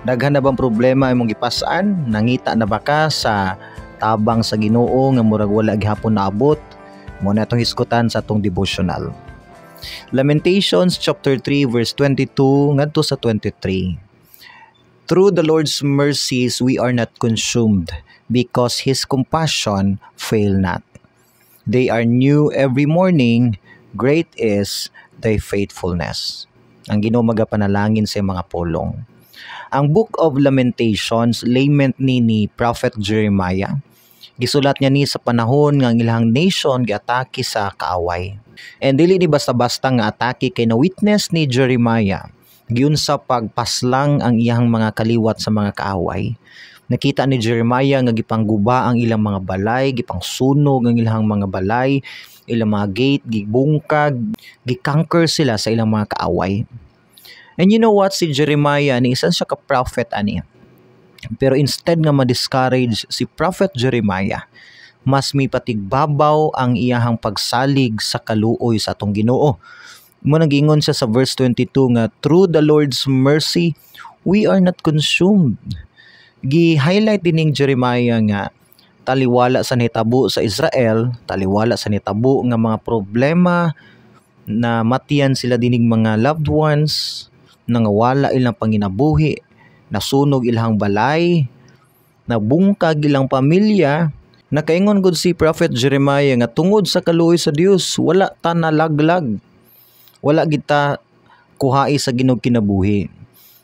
Daghan na bang problema imong gipas-an? Nangita na ba ka sa tabang sa Ginoo nga murag wala gihapon naabot? Mao na atong hisgutan sa atong devotional. Lamentations chapter 3 verse 22 ngadto sa 23. Through the Lord's mercies we are not consumed, because His compassion fail not. They are new every morning, great is thy faithfulness. Ang Ginoo magapanalangin sa mga pulong. Ang Book of Lamentations, lament ni Prophet Jeremiah. Gisulat niya ni sa panahon nga ang ilang nation giatake sa kaaway. And dili ni basta-basta nga atake, kay na witness ni Jeremiah giunsa pagpaslang ang iyang mga kaliwat sa mga kaaway. Nakita ni Jeremiah nga gipangguba ang ilang mga balay, gipangsunog ang ilang mga balay, ilang mga gate, gibungkag, gi-conquer sila sa ilang mga kaaway. And you know what? Si Jeremiah, ni isa siya ka prophet ani. Pero instead nga ma-discourage si Prophet Jeremiah, mas mipatigbabaw ang iyahang pagsalig sa kaluoy sa atong Ginoo. Mao nang giingon siya sa verse 22 nga through the Lord's mercy we are not consumed. Gi-highlight din ning Jeremiah nga taliwala sa nitabo sa Israel, taliwala sa nitabo nga mga problema na matiyan sila dining mga loved ones, nangawala ilang panginabuhi, nasunog ilang balay, nabungkag ilang pamilya. Nakaingon gud si Prophet Jeremiah nga tungod sa kaluoy sa Dios, wala ta nalaglag. Wala kita kuhai sa Ginoo kinabuhi.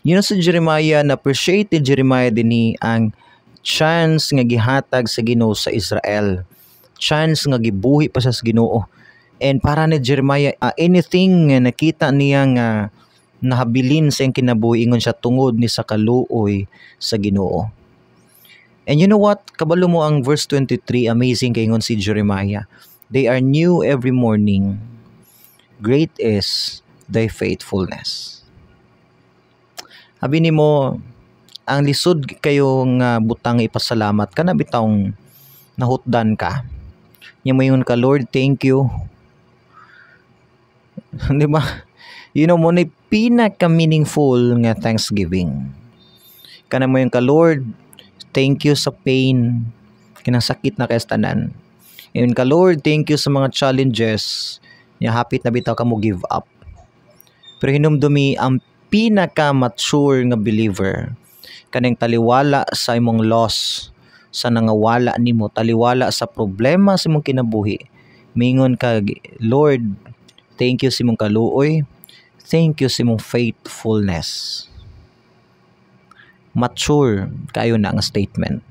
Yun si Jeremiah, na appreciate ni Jeremiah dinhi ang chance nga gihatag sa Ginoo sa Israel. Chance nga gibuhi pa sa Ginoo. And para ni Jeremiah, anything nga nakita niya nga nahabilin sa iyang kinabuhi, ingon siya, tungod ni sa kaluoy sa Ginoo. And you know what? Kabalo mo ang verse 23, amazing kay ingon si Jeremiah. They are new every morning. Great is thy faithfulness. Abi nimo, ang lisod kayo nga butang ipasalamat ka na bitawng nahutdan ka. Nya moingon ka, "Lord, thank you." Di ba? Mao na pinaka meaningful nga thanksgiving. Kana moingon ka, "Lord, thank you sa pain." Kinang sakit na kay tanan. Ingon ka, "Lord, thank you sa mga challenges." Nya hapit na bitaw ka mo give up. Pero hinumdumi, ang pinaka-mature nga believer, kaning taliwala sa imong loss, sa nangawala nimo, taliwala sa problema sa imong kinabuhi, mingon ka, "Lord, thank you sa imong kaluoy, thank you sa imong faithfulness." Mature kayo na nga statement.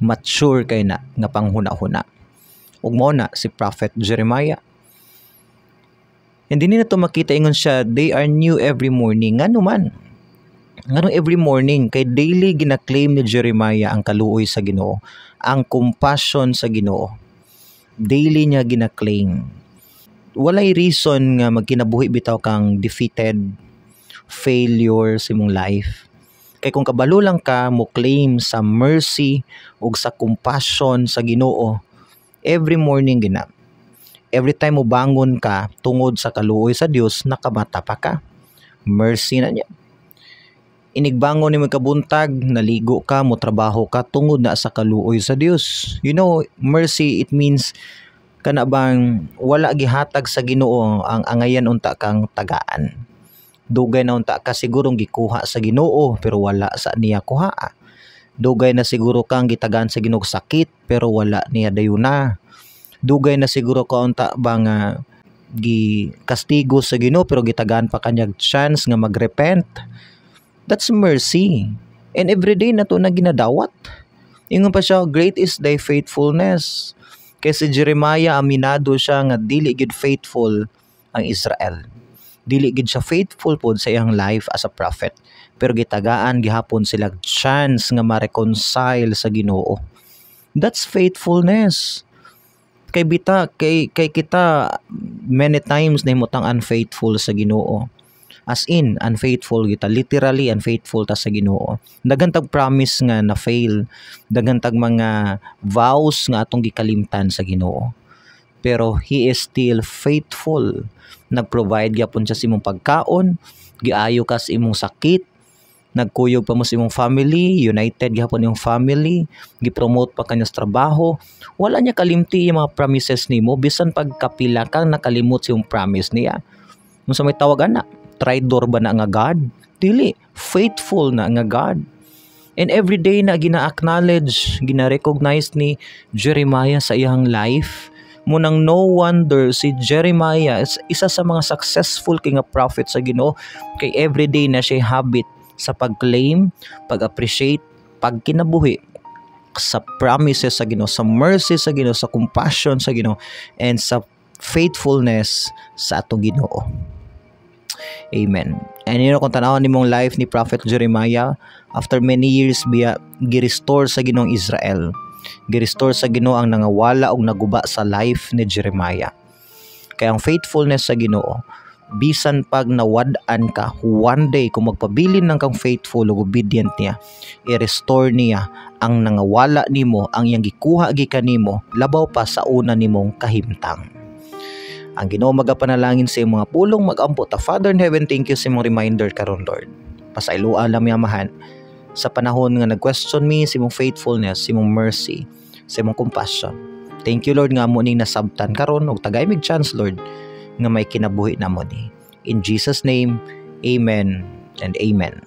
Mature kayo na nga panghuna-huna. Ug mao na si Prophet Jeremiah. Hindi ni na to makita, ingon siya, they are new every morning. Ngano man? Ngano every morning? Kay daily gina-claim ni Jeremiah ang kaluoy sa Ginoo, ang compassion sa Ginoo. Daily niya gina-claim. Walay reason nga magkinabuhi bitaw kang defeated, failure sa imong life. Kay kung kabalo lang ka mo claim sa mercy ug sa compassion sa Ginoo every morning gina. Every time mo bangon ka, tungod sa kaluoy sa Dios nakamata pa ka. Mercy na niya. Inigbangon nimo kabuntag, naligo ka, mo trabaho ka, tungod na sa kaluoy sa Dios. Mercy, it means kana bang wala gihatag sa Ginoo ang angayan unta kang tagaan. Dugay na unta ka sigurong gikuha sa Ginoo pero wala sa niya kuha. Dugay na siguro kang gitagaan sa Ginoo sakit pero wala niya dayuna. Dugay na siguro ka unta ba nga gi kastigo sa Ginoo pero gitagaan pa kanyag chance nga magrepent. That's mercy. And every day na to na ginadawat. Ingon pa siya, "Great is thy faithfulness." Kay si Jeremiah, aminado siya nga dili gid faithful ang Israel. Dili gid siya faithful pod sa iyang life as a prophet. Pero gitagaan gihapon sila chance nga ma-reconcile sa Ginoo. That's faithfulness. Kay bita kay kita many times nahimutang unfaithful sa Ginoo. As in, unfaithful kita, literally unfaithful ta sa Ginoo. Daghan tag promise nga na fail, daghan tag mga vows nga atong gikalimtan sa Ginoo. Pero He is still faithful. Nag-provide gyapon siya sa imong pagkaon, giayo ka sa imong sakit. Nagkuyog pa mo sa imong family, united gihapon imong family, gi-promote pa kanya sa trabaho. Wala niya kalimti yung mga promises nimo bisan pag kapila kang nakalimot sa imong promise niya. Unsa may tawag ana? Traitor ba na nga God? Dili, faithful na nga God. And every day na gina-acknowledge, gina-recognize ni Jeremiah sa iyang life. Munang no wonder si Jeremiah is isa sa mga successful kay nga prophet sa Ginoo kay everyday na siya habit sa pag-claim, pag-appreciate, pagkinabuhi sa promises sa Ginoo, sa mercy sa Ginoo, sa compassion sa Ginoo, and sa faithfulness sa atong Ginoo. Amen. And kung tanawon nimong life ni Prophet Jeremiah, after many years biya, gi-restore sa Ginoong Israel. Gi-restore sa Ginoo ang nangawala og naguba sa life ni Jeremiah. Kaya ang faithfulness sa Ginoo, bisan pag nawad-an ka, one day kung magpabilin nang kang faithful ug obedient niya, i-restore niya ang nangawala nimo, ang iyang gikuha gikan nimo, labaw pa sa una nimong kahimtang. Ang Ginoo magapanalangin sa imong mga pulong. Mag-ampo ta. Father in heaven, thank you sa imong reminder karon, Lord. Pasayloa lang mi, Amahan, sa panahon nga nag-question mi sa imong faithfulness, sa imong mercy, sa imong compassion. Thank you, Lord, nga amo ning nasabtan karon ug tagay mig chance, Lord, nga may kinabuhi namo ni. In Jesus' name, amen and amen.